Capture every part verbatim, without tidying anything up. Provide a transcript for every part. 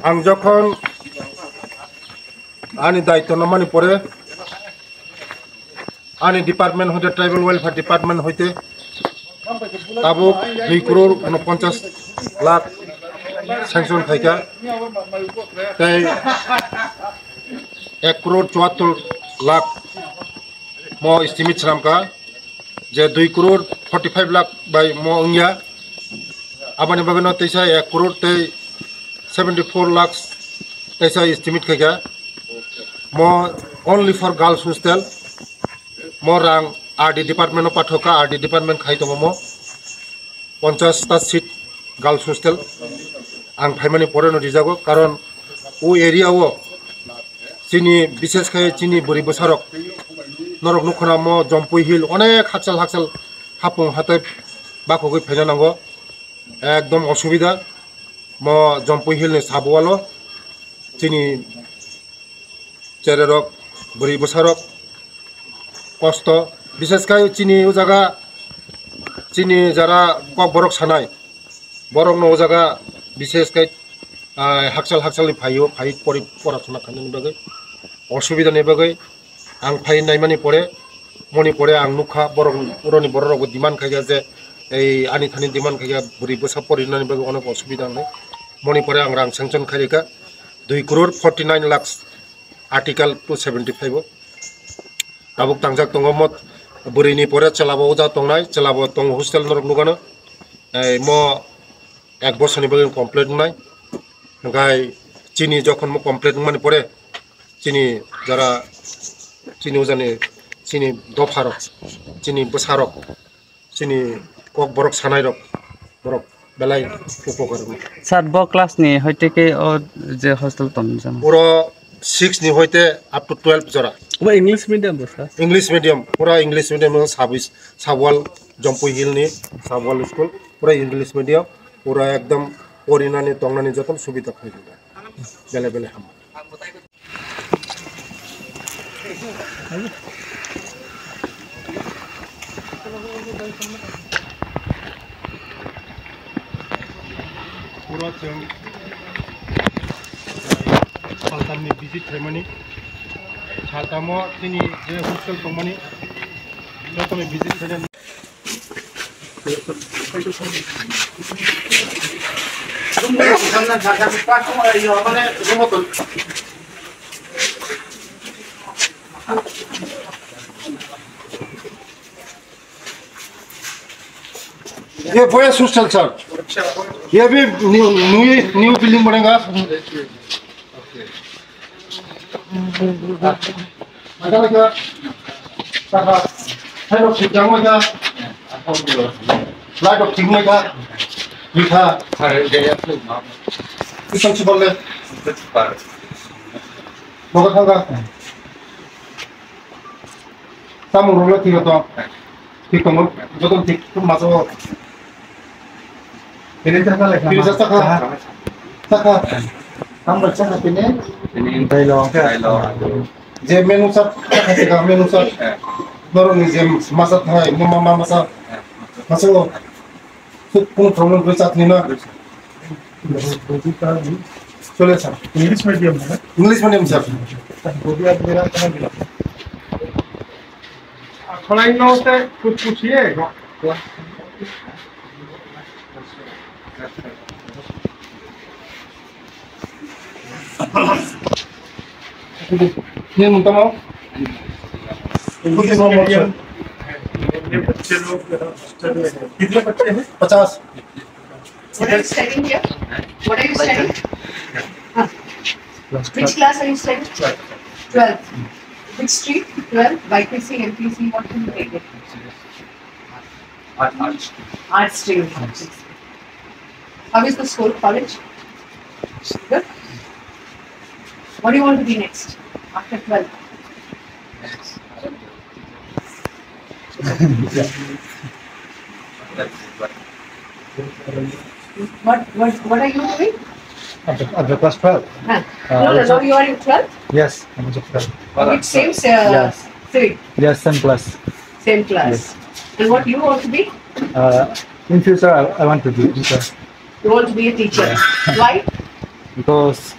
Ang jokhon ani daityo nangmani pore, ani department hoite, tribal welfare department hoite tabuk dui crore unoponchas lakh sanction khaikha, tei ek crore chuattor lakh mo estimate swnamkha je dui crore forty five lakh bai mo wngya. Aboni bagwino teisa ek crore tei seventy four lakhs teisa estimate khaikha. Mo only for girls hostel. Mo rang R D department o pathokha, R D department khai tongo mo. Ponchas ta seat girls hostel. Ang phaimani pore no rijago, karon o area o chini, bishes khai chini bwrwi bwsarok, norok nukho na mo Jampui Hill onek hakchal hakchal hapung hatai bakhogwi phaina nango. Ekdom osubida mo Jampui Hill ni sabo walo chini chererok, bwrwi bwsarok kosto, bishes khai chini o jaga chini jara kokborok sanai borokno o jaga bishes khai, ah, hakchal hakchalni phaio, phai pori porasona khainani bagwi, osubidani bagwi. Ang phai naimani pore, moni pore ang nukha borok, uroni bororokbo demand khaikha je ei ani thani demand khaikha bwrwi bwsa porinani bagwi onek osubida wngnai. Moni pore ang rang sanction khairikha dui crore forty nine lakhs, article two seventy five o. Tabuk tangjak tongo mo bwrwini pore chwlabo uja tongnai, chwlabo tongo hostel norok nukano. Ei mo ek bosorni bagwi complete wngnai. Hwnkhe chini jokhon mo complete wngmani pore chini jara chini ujani chini dopharok, chini bwsarok, chini kokborok sanairok, borok belai upokar wngo. Sir, bo class ni hoite khe o je hostel tong jang? Puro six ni hoite up to twelve jora. Obo English medium bo, sir? English medium, pura English medium o sub, sub wall, Jampui Hill ni sub wall school, pura English medium, pura ekdom porinani tongnani joto subida khlai rijak. Bele bele ham. Pura chwng saltamni visit khaimani, saltamo chini je hostel tongmani, jotoni visit khainani. ये boys hostel sir, ये भी new, new, new building बनेगा। Hello, ठीक ठाक हो क्या? Light off ठीक नहीं क्या? मीठा। किसान से बोल रहे? मगर खागा। Samung rok le thik tong. Thik tongo. Joto thik maso. Tini chakha le. Tini chakha. Chakha. Tamo chakha tini. Tini tailo, tailo. Je menu sab chakha chakha menu sab. Norok ni je masa thai, mama masa. Maso. কোনো প্রবলেম রয়েছে আপনি না? চলে sir. English medium না? English medium sir. যদি আপনারা কেন দিলাম? खड़ाई से कुछ पूछिए। ये मुंतमा मोहम्मद सर। ये बच्चे लोग, कितने बच्चे हैं? पचास। What are you studying here? What are you studying? Which class are you studying? Twelfth. Which stream? Twelfth. By P C, M P C, what do you take it? Arts. Arts stream. How is the school, college? Good? What do you want to be next after twelfth? What, what, what are you doing? At the, at the class twelve. Huh. Uh, no, no, now you are in twelfth? Yes, I'm in twelfth. It seems, uh, yes. Three. Yes, same class. Same class. Yes. And what you want to be? Uh, in future, I, I want to be teacher. You want to be a teacher. Yeah. Why? Because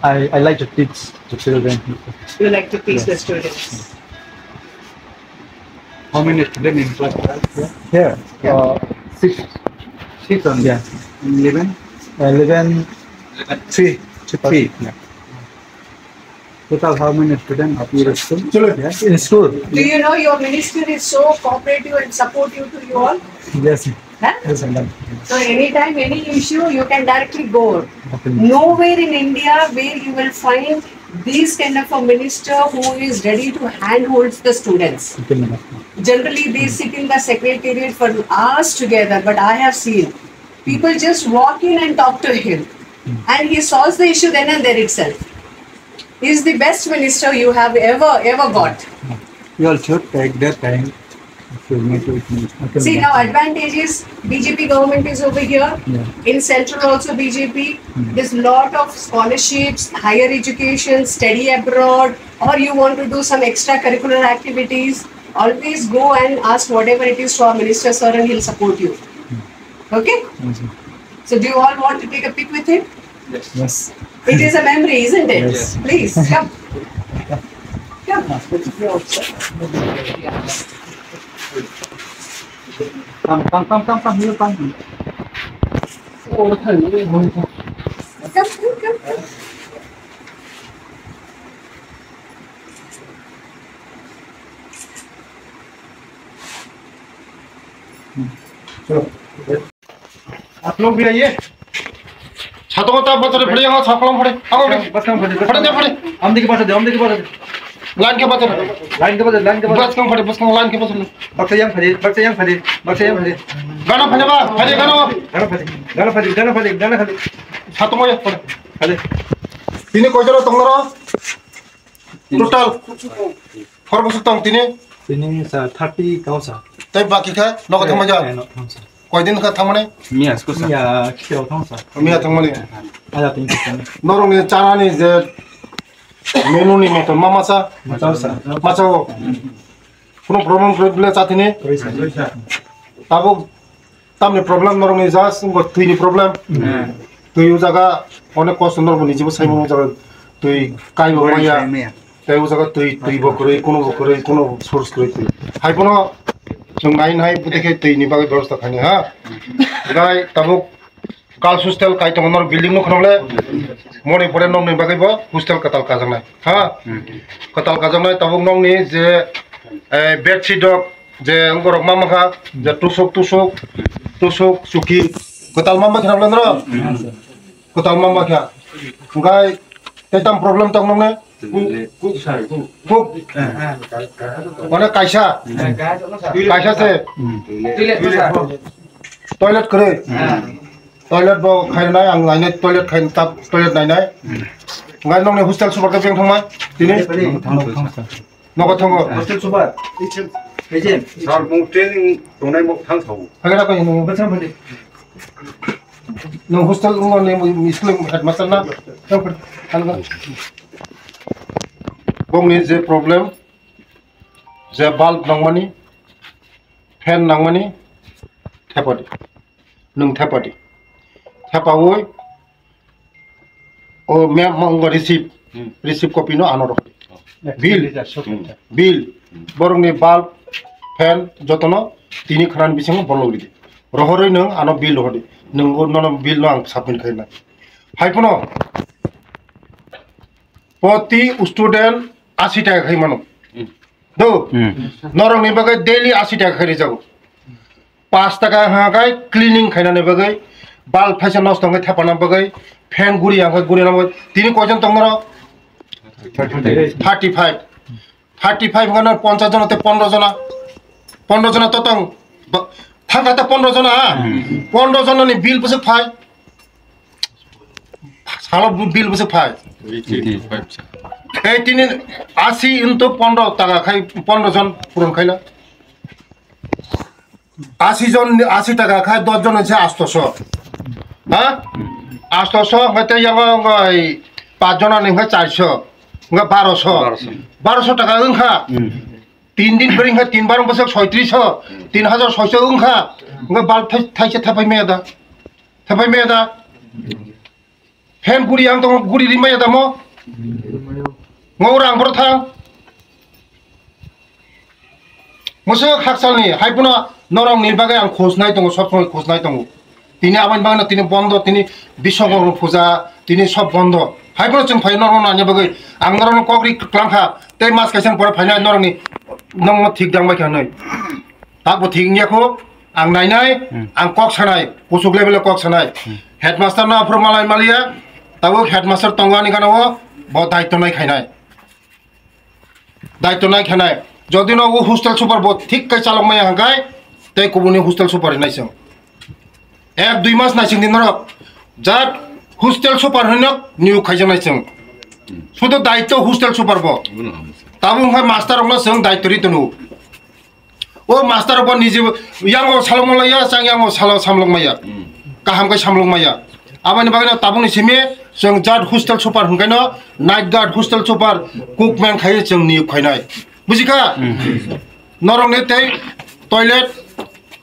I, I like to teach the children. You like to teach the students. How many students in class? Here, uh, six. Six only. Yeah. Eleven? Eleven, three. Three. Yeah. Total how many students of your school? Chalo. Yeah, in school. Do you know your minister is so cooperative and supportive to you all? Yes. Huh? Yes, madam. So anytime, any issue, you can directly go. Okay. Nowhere in India where you will find this kind of a minister who is ready to handhold the students. Okay, madam. Generally, they sit in the secretariat for hours together, but I have seen people just walk in and talk to him, and he solves the issue then and there itself. He is the best minister you have ever, ever got. You all should take that time to meet with me. See, now advantage is B J P government is over here. Yeah. In central also B J P. Hmm. There's lot of scholarships, higher education, study abroad, or you want to do some extracurricular activities, always go and ask whatever it is to our minister sir and he'll support you. Okay? Yes, sir. So do you all want to take a pic with him? Yes. It is a memory, isn't it? Yes. Please, come. Come. Come, come, come, come, come, you come. Come, come, come, come. Chalo. आप लोग भी आइए। छातों को तब बचर फड़े हो, छापलों फड़े। आओ फड़े। बस कम फड़े, बस फड़े कम। दे फड़े। हम देखिए बस दे, हम देखिए बस दे। लाइन के बचर। लाइन के बचर, लाइन के बचर। बस कम फड़े, बस कम लाइन के बचर। बक्से यंग फड़े, बक्से यंग फड़े, बक्से यंग फड़े। गाना फड़े बा, फड़े गाना। गाना फड़े, गाना फड़े, गाना फड़े, गाना फड़े। छातों को ये फड़े। फड़े। Tini koijora tongnaro? Total four bosor tong tini? Tini sa thirty kau sa. Tei baki khe nogo thangma ja? Eh, no, thang sa. Koi din kha thangmani? Miya school sa. Miya khe thang sa. Miya thangmani? Ada tin sa. Norokni chanani je menu ni moto mama sa? Machao sa. Machao. Kuno problem kre bile chatini? Kre sa. Tabuk tamni problem norokni just wngkha twini problem. Hmm. Twi o jaga onek kosto norokbo nijibo saimano o jaga twi kaibo maya. Tei o jaga twi, twi bo kwrwi, kuno bo kwrwi, kuno source kwrwi twi. Hai phano chwng nai nai bwtwi khe twini bagwi bebosta khainai ha. Gai tabuk girls hostel kai tongo norok building nukha nokle. Moni pore nokni bagwi bo hostel kwtal kajaknai ha. Kwtal kajaknai tabuk nokni je, eh, bedsheet rok je borok ma mankha, je tusuk, tusuk, tusuk, chuki, kwtal ma mankha na bwlai no? Kwtal ma mankha. Hwnkhe tei tam problem tong nokne? Kuk, kuk, kuk. Mane kaisa? Kaisa se? Toilet kwrwi? Toilet bo khainai, ang nainai, toilet khain, tap, toilet nainai. Hwnkhe nokni hostel super khe beng thangmai? Tini? Nogo thango. Hostel super. Sir, mung training tongnai mung thang sao. Hagara ko ni. Bacha bani. No hostel ungoni school headmaster na. Bongni je problem, je bulb nangmani, fan nangmani, thepadi. Nwng thepadi. Thepawi o map ma wngkha receipt. Hmm. Receipt copy no ano rw. Bill. Bill. Hmm. Borokni bulb, fan jotono tini khwnani bisingo borok ridi. Rohorwi nwng ano bill rohordi. Nwng o nono bill no ang submit khainai. Hai phano poti student asi taka khai mano. Hmm. Do. Hmm. Norokni bagwi daily asi taka khai rijago. Pash taka hwnka khe cleaning khainani bagwi Bal thaisa nosto wngkhe thepana bagwi fan guri ang khe guri nang bagwi. Tini koijon tong norok? Thirty five. Thirty five wngkha no ponchas jona tei pondro jona. Pondro jona to tong. Ba-, thangkha tei pondro jona ha? Hmm. Pondro jona ni bill bwswk phai? Salo bu-, bill bwswk phai? Eighty five. Ei tini ashi into pondro taka khai pondro jon puron khaila. Ashi jon, ashi taka khai dos jon hwnse astoso. Ha? Astoso, hwnkhe tei yango wngoi pach jona ni hwnkhe charso. Hwnkhe baroso. Baroso. Baroso taka wngkha. Hmm. Tin din bwrwi hwnkhe tin bar bwswk soitriso. Tin hajar soiso wngkha. Hwnkhe bal thai-, thaisa thapai maya da. Thapai maya da. Fan guri ang tongo, guri rimaya da mo? Ngo rang boro thang. Mwswk haksalni, hai phano norokni bagwi ang khosnai tongo, sob somoi khosnai tongo. Tini aboni bagwino tini bondo, tini Biswakarma puja, tini sob bondo. Hai phano chwng phai norokno nanya bagwi. Ang norokno kok ri kwlangkha, tei mas kaisa pore phainai norokni nokno thik dang bai kha hwnwi. Takbo thik wngya kho, ang nainai, hmm, ang kok sanai, kuchuk level o kok sanai. Hmm. Headmaster no aphuru malai maliya, tabuk headmaster tongo ani gana o, bo daityo nai khainai. Daityo nai khainai. Jodi no o hostel super bo thik kai chalok maya hangkai, tei kubuni hostel super hinai chwng. Ek dui mas nai chwng di norok, jat hostel super hinok niyok khaijaknai chwng. Sudo daityo hostel super bo. Tabuk hwnkhe master rokno chwng daityo ri tono. O master bo niji yango salong maya, chang yango salo samlok maya. Hmm. Kaham kai samlok maya. Aboni bagwi no tabukni simi chwng jat hostel super hwnkhe no night guard hostel super cookman khai chwng niyok khainai. Bujikha? Hmm. Norok ni tei toilet,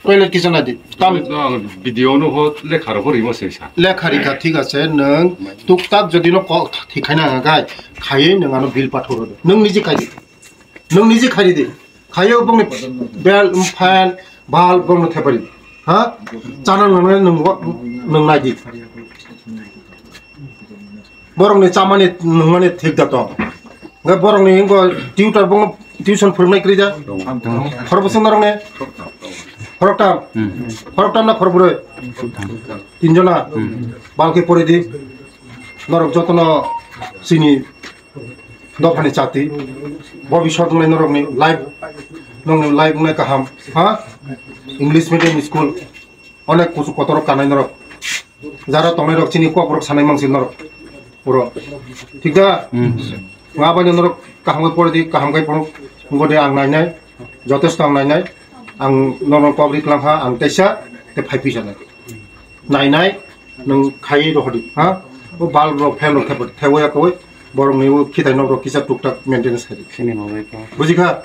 toilet kitchen adi. Tam. No, ang video no ho lekha rok rimo se sa. Lekha rikha thik ase, nwng tuktak jodi no kok thik khaina hwnkhe khai, khaiwi nwng ano bill pathoro de. Nwng niji khai di. Nwng niji khai di. Khayo bongni bel, fan, bal bongno thepari. Ha? Chana nangna nwng wa-, nwng nai di. Borokni chamani nwngmani thik da tong. Nge borokni ingo tutor bongno tuition phwrwngnai kwrwi da. Khorokbwswk norokni? Khoroktam. Hmm. Khoroktam na khorokbrwi? Tinjona. Hmm. Balkhe pori di. Norok jotono chini dophani chati, bobiswt wngnai norokni life, nokni life wngnai kaham, ha? English medium school, onek kuchuk kotor kanai norok, jara tongnai rok chini kok rok sanai mangsi norok, puro, thik da? Hmm. Nga bai norok kaham kai pore di, kaham kai poro, ngo de ang nainai, jotesto ang nainai, ang norok kok ri klang ha, ang teisa, te phai pisa nai, nainai, Nwng khai rw hodi, ha? O bulb rok, fan rok thepa, thewa ya koi. Borok ni o khitai nok rok kisa tuktak maintenance khai di. Sini mo bai ko. Buji kha?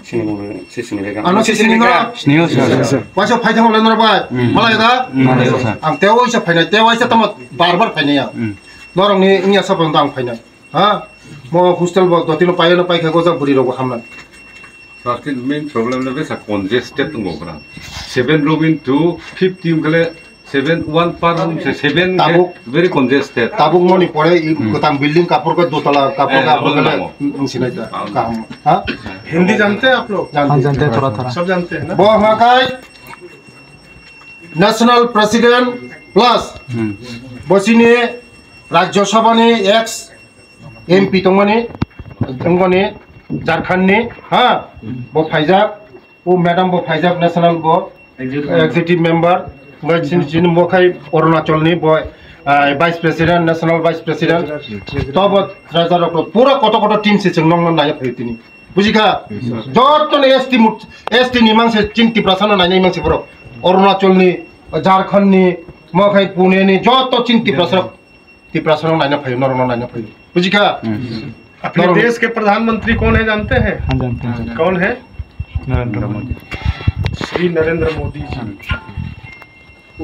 Sini mo bai, si sini bai ka. Ano si sini no? Sini o, sini o. Waisa phai thang le nor bai. Hmm. Malai da? Hmm. Ang tewa isa phainai, tewa isa tamo bar bar phainai ya. Hmm. Norok ni inya sa pon dang phainai. Ha? Mo hostel bo dotino paiyano paikha gojak bwrwi rok bo hamnai. First thing, main problem le besa congested tongo bra. Seven room into fifty wngkhe le seven, one per room se seven, tabuk, very congested. Tabuk moni pore i, hmm, kwtam building kapor ko dotala kapor, eh, kapor ko le, hmm, hmm, sinai ta. Ah. Kaham. Ha? Hindi जानते हैं आप लोग? हाँ, जानते हैं, थोड़ा, थोड़ा। सब जानते हैं ना? Bo hwnka khai National President plus, hmm, bo chini Rajya Sabha ni ex M P tongmani, tongmani Jharkhand ni, ha, bo phaijak, o madam bo phaijak, national bo, executive member, bo chini, chini bo khai Arunachal ni bo, ah, vice president, national vice president, to bo raja rok pura koto koto team se chwng nongno nai phai tini. Bujikha? Joto ni S T mut-, S T ni mangse chini Tiprasa no nainai mangse borok. Arunachal ni, Jharkhand ni, mo khai Pune ni, joto chini Tiprasa rok. Tiprasa rok naina phaio, norok no naina phaio. Bujikha? Hmm. अपने देश के प्रधानमंत्री कौन है जानते हैं? हाँ, जानते हैं। कौन है? नरेंद्र मोदी। श्री नरेंद्र मोदी जी।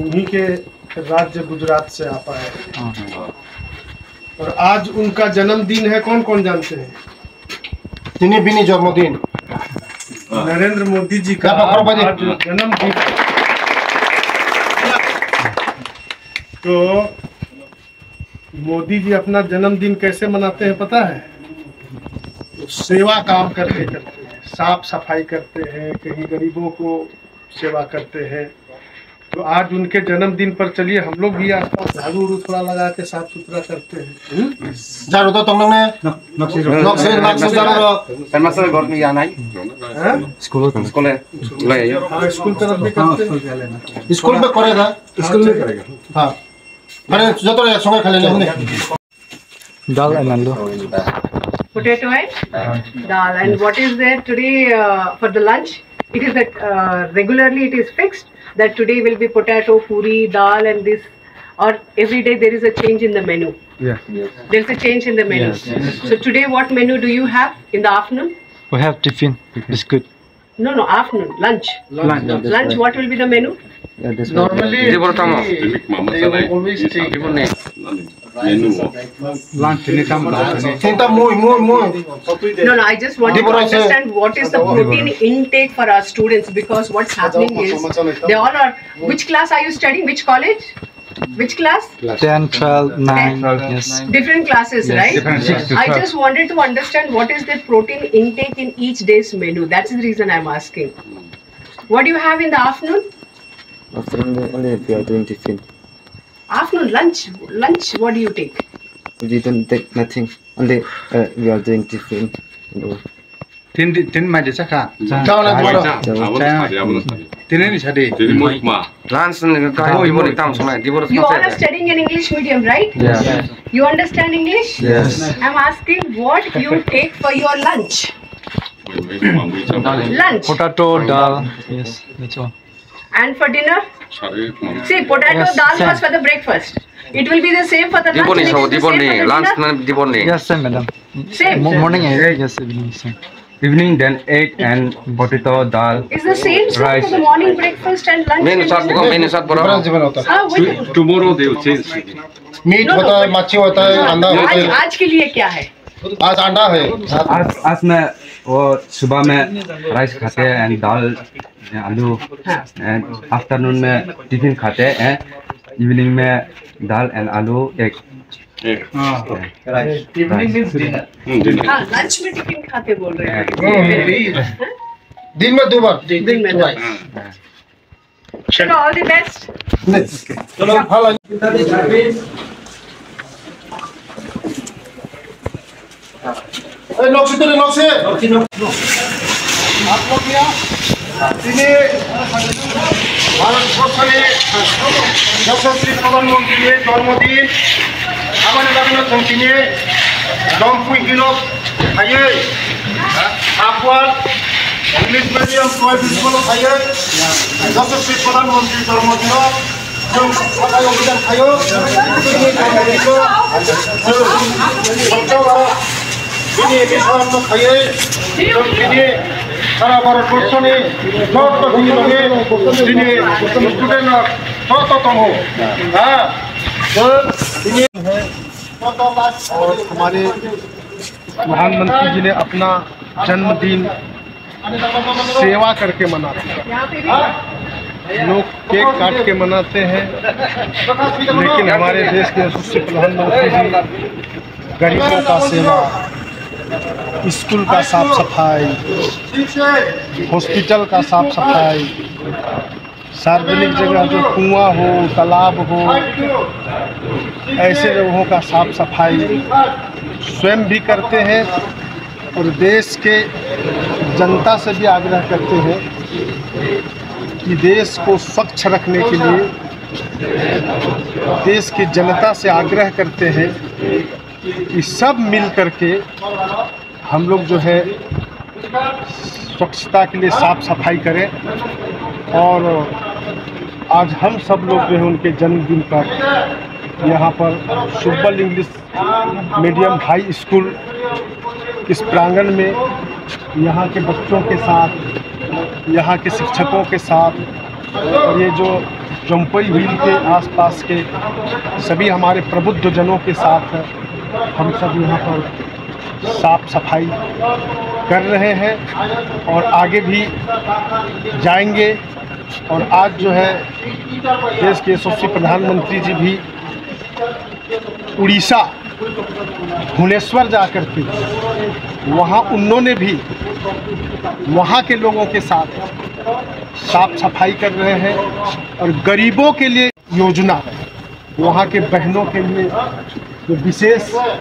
उन्हीं के राज्य गुजरात से आप आए हैं। हाँ। और आज उनका जन्मदिन है, कौन कौन जानते हैं? Tini bini jormodin. नरेंद्र मोदी जी का क्या पकड़ बजे? आज जन्मदिन। तो मोदी जी अपना जन्मदिन कैसे मनाते हैं पता है? सेवा काम करते करते, साफ सफाई करते हैं, कहीं गरीबों को सेवा करते हैं, तो आज उनके जन्मदिन पर चलिए हम लोग भी आसपास झाड़ू उड़ू थोड़ा लगा के साफ सुथरा करते हैं। हम्म? Jaru to tongnang ne? Nok, nok si nok si, nok si jaru ro. Kan masuk gor ni ya nai. Hah? School, school. School ya. Haan, school taraf bhi karte hain. School mein karega. School mein karega. Haan. Mane joto ek songe khali ne. Dal and aloo. Potato and dal. And what is there today, uh, for the lunch? It is that, uh, regularly it is fixed that today will be potato, puri, dal, and this, or every day there is a change in the menu. Yes. There's a change in the menu. Yes, yes. So today, what menu do you have in the afternoon? We have tiffin, biscuit. No, no, afternoon, lunch. Lunch. Lunch, what will be the menu? Normally, they will always take lunch. Tinta mui, mui, mui. No, no, I just wanted to understand what is the protein intake for our students, because what's happening is they all are, which class are you studying? Which college? Which class? Ten, twelve, nine, yes. Different classes, right? Different, six to twelve. I just wanted to understand what is the protein intake in each day's menu. That's the reason I'm asking. What do you have in the afternoon? Afternoon, only we are doing tiffin. Afternoon lunch, lunch, what do you take? We don't take nothing. Only, uh, we are doing tiffin. Tin di, tin mai de chakha. Chao na, chao. Chao. Tini ni sadi. Tini moi ma. Lunch ni ka, moi bori tam samai, di bori. You all are studying in English medium, right? Yes. You understand English? Yes. I'm asking what you take for your lunch. Lunch. Potato, dal. Yes, that's all. And for dinner? See, potato dal was for the breakfast. It will be the same for the lunch. Diboni and it is the same for the lunch dinner? Diboni. Yes, sir, madam. Same. Mo-, morning, eh, yes, evening, sir. Evening, then egg and potato, dal. It's the same, sir, for the morning breakfast and lunch and dinner? Menu chart boro. Difference, difference hota hai. Haan, wahi to. Tomorrow they will change. Meat hota hai, machi hota hai, anda hota hai. Aaj, aaj ke liye kya hai? आज अंडा है। आज, आज मैं वो सुबह में राइस खाते हैं एंड दाल, आलू, एंड आफ्टरनून में टिफिन खाते हैं, इवनिंग में dal and aloo, egg. Egg. हाँ, rice. Evening means dinner. Hmm, dinner. हाँ, लंच में टिफिन खाते बोल रहे हैं। हम्म। दिन में दो बार। दिन में दो बार। हाँ। Chalo, all the best. Chalo, bhalo. এই নকশি তো রে, নকশি। आप लोग यहाँ, tini ভারতবর্ষের যশস্বী প্রধানমন্ত্রীর জন্মদিন, আমার এলাকার tini Dompui Hilok, Hayai, Akwal, English medium twelve school phaiwi, Yashaswi Pradhan Mantri Jormo Dino, chwng sabai obijan khaio, bini jormo dino, chwng sokjak o bini bisaramno khaiwi, chwng bini sara Bharat borshoni joto bini loge bini student rok joto tongo. Ha? Chwng bini और हमारे प्रधानमंत्री जी ने अपना जन्मदिन सेवा करके मनाते हैं। लोग केक काट के मनाते हैं, लेकिन हमारे देश के यशस्वी प्रधानमंत्री जी गरीबों का सेवा, स्कूल का साफ सफाई, हॉस्पिटल का साफ सफाई, सार्वजनिक जगह जो कुआं हो, तालाब हो, ऐसे जगहों का साफ सफाई स्वयं भी करते हैं और देश के जनता से भी आग्रह करते हैं कि देश को स्वच्छ रखने के लिए देश की जनता से आग्रह करते हैं कि सब मिल करके हम लोग जो है स्वच्छता के लिए साफ सफाई करें। और आज हम सब लोग जो है उनके जन्मदिन पर यहाँ पर सुब्बल इंग्लिश मीडियम हाई स्कूल इस प्रांगण में यहाँ के बच्चों के साथ, यहाँ के शिक्षकों के साथ और ये जो जम्पुई हिल के आसपास के सभी हमारे प्रबुद्ध जनों के साथ हम सब यहाँ पर साफ सफाई कर रहे हैं और आगे भी जाएंगे। और आज जो है देश के यशस्वी प्रधानमंत्री जी भी उड़ीसा भुवनेश्वर जाकर के वहाँ उन्होंने भी वहाँ के लोगों के साथ साफ सफाई कर रहे हैं और गरीबों के लिए योजना, वहाँ के बहनों के लिए जो विशेष